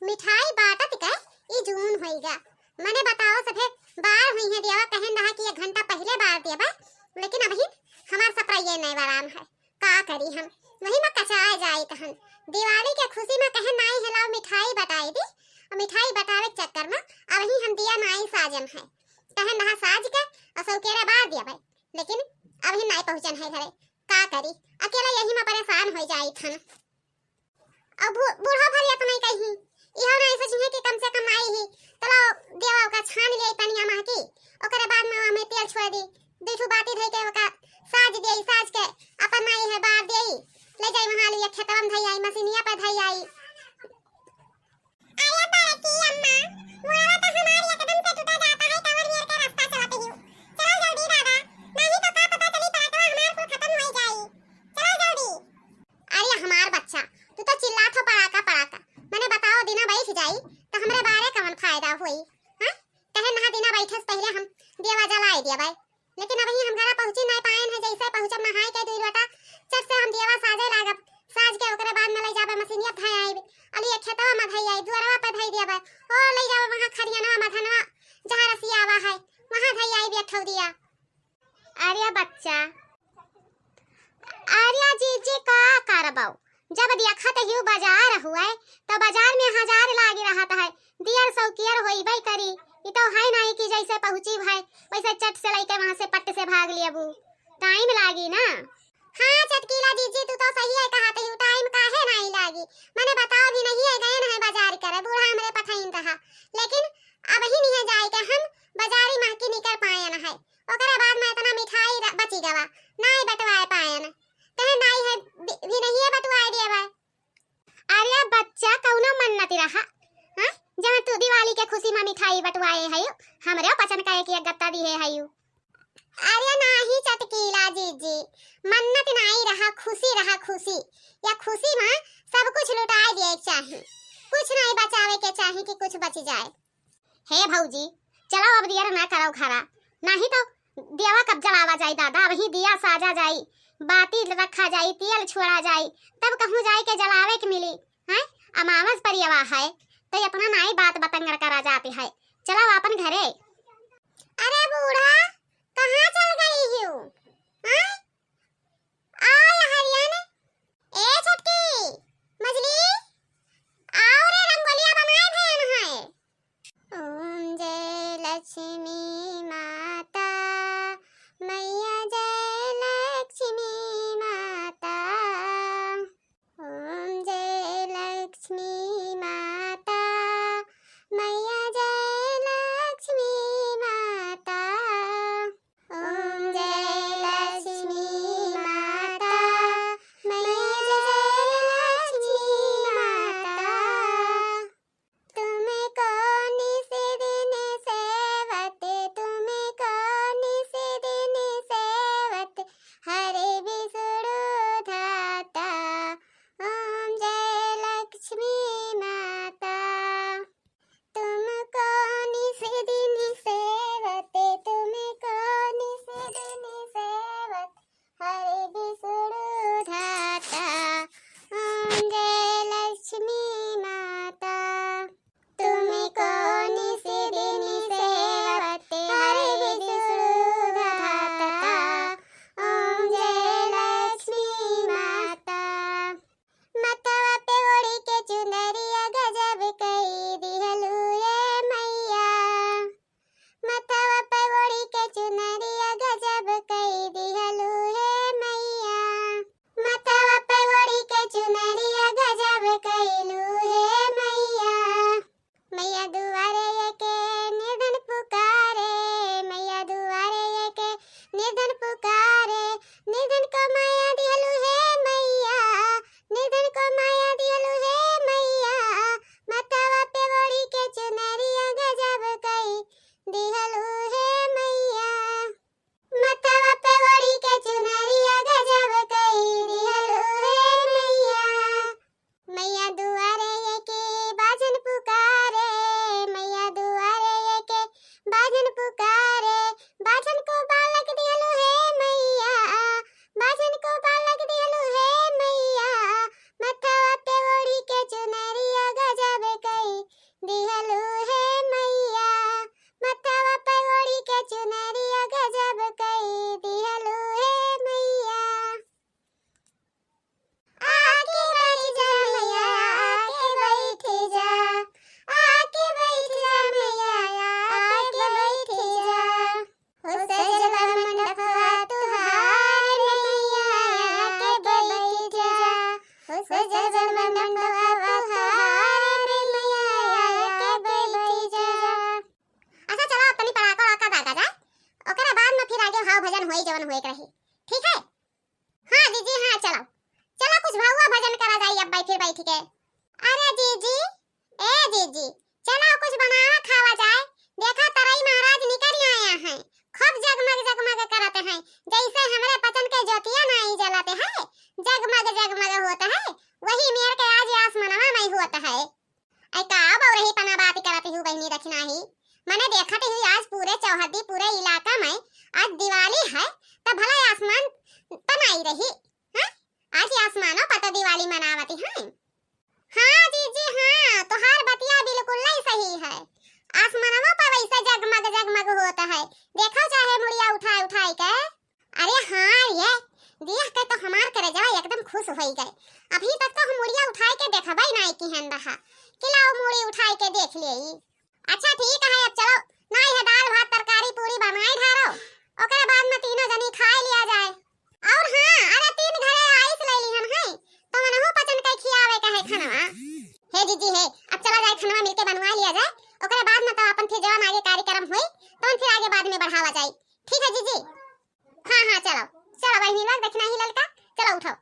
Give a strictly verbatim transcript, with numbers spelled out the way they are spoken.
मिठाई बाँटत के ई जून होइगा। मने बताओ सभे बार हुइहैं दियावा, कहेन रहा कि एक घंटा पहिले बार देबे, लेकिन अबहिन हमार सप्राइये नाई बरान है। का करी हम, वही मा कचाए जाइत हन। दिवाली के खुशी मा कहेन नाई है लाओ मिठाई बटाई दी, अउर मिठाई बटावे के चक्कर मा अबहिन हम दिया नाई साजम है। कहेन रहा साज के अउर सौकेरे बार देबे, लेकिन अबहिन नाई पहुँचन है घरे। का करी, अकेला यही मा परेशान होइ जाइत हन। अब बू-, बूढ़ा भर इतना ही कही, इहो नाई सोचिहैं कि कम से कम आई ही, चलो देवा ओका छान ले पनिया मा की, ओकरे बाद मा हमें तेल छोड़ दी, दुइ ठो बाती धई के ओका साज दे, साज के अपन नाई है बार दे, ले जाई वहाँ लिए खेतवा मा धई आई, मशीनिया पे धई आई। अरे बड़की अम्मा, मुड़वा तो हमार एकदम से टूटा जाता है, कवर मेर के रास्ता चलत ही। चलो जल्दी दादा, नहीं तो का पता चली पराठवा हमार कुल खत्म हो जाई। चलो जल्दी। अरे हमार बच्चा, तू तो चिल्लात हो पड़ाका पड़ाका। मने बताओ दिना बैठ जाई तो हमरे बारे कवन फायदा होई? हाँ? कहे नहा दिना बैठे से पहिले हम देवा जलाए देबै। लेकिन अबही हम घरा पहुँची नाई पाएन है, जैसे पहुँचब नहाए के दुइ लोटा चट से हम देवा साजे लागब। साज के ओकरे बाद में ले जाबे मशीनिया धई आइब। अली एक खेतवा में धई आई, दुअरवा पे धई देबै। ओ ले जाबे वहाँ खरियानवा में धनवा जहाँ रसियावा है, वहाँ धई आइब एक ठौ दिया। अरे बच्चा, अरे जीजी का करबौ? जब देखत हिउ बाजार हुए, तो बाजार में हजार लागी रहत है, दियर सौकियर होइबे करी। ई तो है नहीं कि जैसे पहुँची भाई, वैसे चट से लइके वहाँ से पट से भाग लेबू, टाइम लागी ना। हाँ चटकीला जीजी, तू तो सही है कहत हिउ, टाइम काहे नहीं लागी। मने बताओ भी नहीं है, गए नहीं बाजार करे, बूढ़ा हमरे पठाइन रहा, लेकिन अबही नहीं जाए के हम बाजारी महकी निकर पाएन है। ओकरे बाद में इतना मिठाई र-, बची गवा, नाई बटवाए पाएन। कहे नाई है बि-, भी नहीं है बटवाए देवे। अरे बच्चा, कौनो मन्नत रहा, हाँ? जहाँ तू दिवाली के खुशी में मिठाई बटवाए है, हमरे पचन का एक, एक गत्ता दिए है। अरे नाही चटकीला जीजी, मन्नत नाई रहा, खुशी रहा, खुशी। या खुशी में सब कुछ लुटाए दिए के चाही, कुछ नहीं बचावे के चाही कि कुछ बच जाए। हे भौजी, चलो अब देर ना करो घरा, नाही तो दियावा कब जलावा जाई दादा, वही दिया साजा जाई, बाती रखा जाई, तेल छोड़ा जाई, तब कहूँ जाई के जलावे के मिली, हैं? अमावस परियवा है, तो इतना नाई बात बतंगड़ करा जाती है। चलो अपन घरे। अरे बूढ़ा, कहाँ चल गई हिउ? हैं? आय हरियन। ए छोटकी, मजली, आओ रे, रंगोलिया बनाए भेन है। ओम जय लक्ष्मी माता, मैया जय लक्ष्मी माता। ओम जय लक्ष्मी माता, मैया जय लक्ष्मी माता। ओम जय लक्ष्मी माता, मैया जय लक्ष्मी उत्पन्न होए के रही। ठीक है? हाँ जीजी, हाँ, चलो, चलो कुछ भउआ भजन करा जाई अब बैठे बैठ के। अरे जीजी, ए जीजी, चलो कुछ बनावा खावा जाए। देखा तरई महाराज निकल आया है, खूब जगमग जगमग करत हैं, जैसे हमरे पचन के ज्योतिया नाई जलत है, जगमग जगमग होत है, वही मेर के आज आसमनवा में होत है। ऐ का बउरही पना बात करत हूँ बहिनी दखिनाही, मने देखत हूँ आज पूरे चौहद्दी पूरे इलाका में आज दिवाली है, त भला आसमान पनाई रही, हैं? आज आसमानो पर तो दिवाली मनावती हैं। हाँ जीजी हाँ, तोहार बतिया बिल्कुल ही सही है। आसमानवा पर वैसे जगमग जगमग होत है, देखो चाहे मुड़िया उठाए उठाए के। अरे हाँ ये, देख के तो हमार करेजा एकदम खुश होई गए। अभी तक तो हम मुड़िया उठाए के देखबे नाई किहन रहा, कि लाओ मुड़ी उठाए के देख लेई। अच्छा ठीक है, अब चलो, नाई है दाल भात तरकारी पूरी बनाए ढारो, ओकरे बाद में तीनों जनी खाए लिया जाए। और हाँ, अरे तीन घरे आइस ले ली हम हैं, तो मनहु पचन के खियावे का है खनवा। हे जीजी हे, अब चला जाए खनवा मिलके बनवा लिया जाए, ओकरे बाद में तो अपन फिर जवन आगे कार्यक्रम होई, तवन फिर आगे बाद में बढ़ावा जाए। ठीक है जीजी? हाँ हाँ चलो, चलो बहिनी लोग दखिनाही ललका, चलो उठो।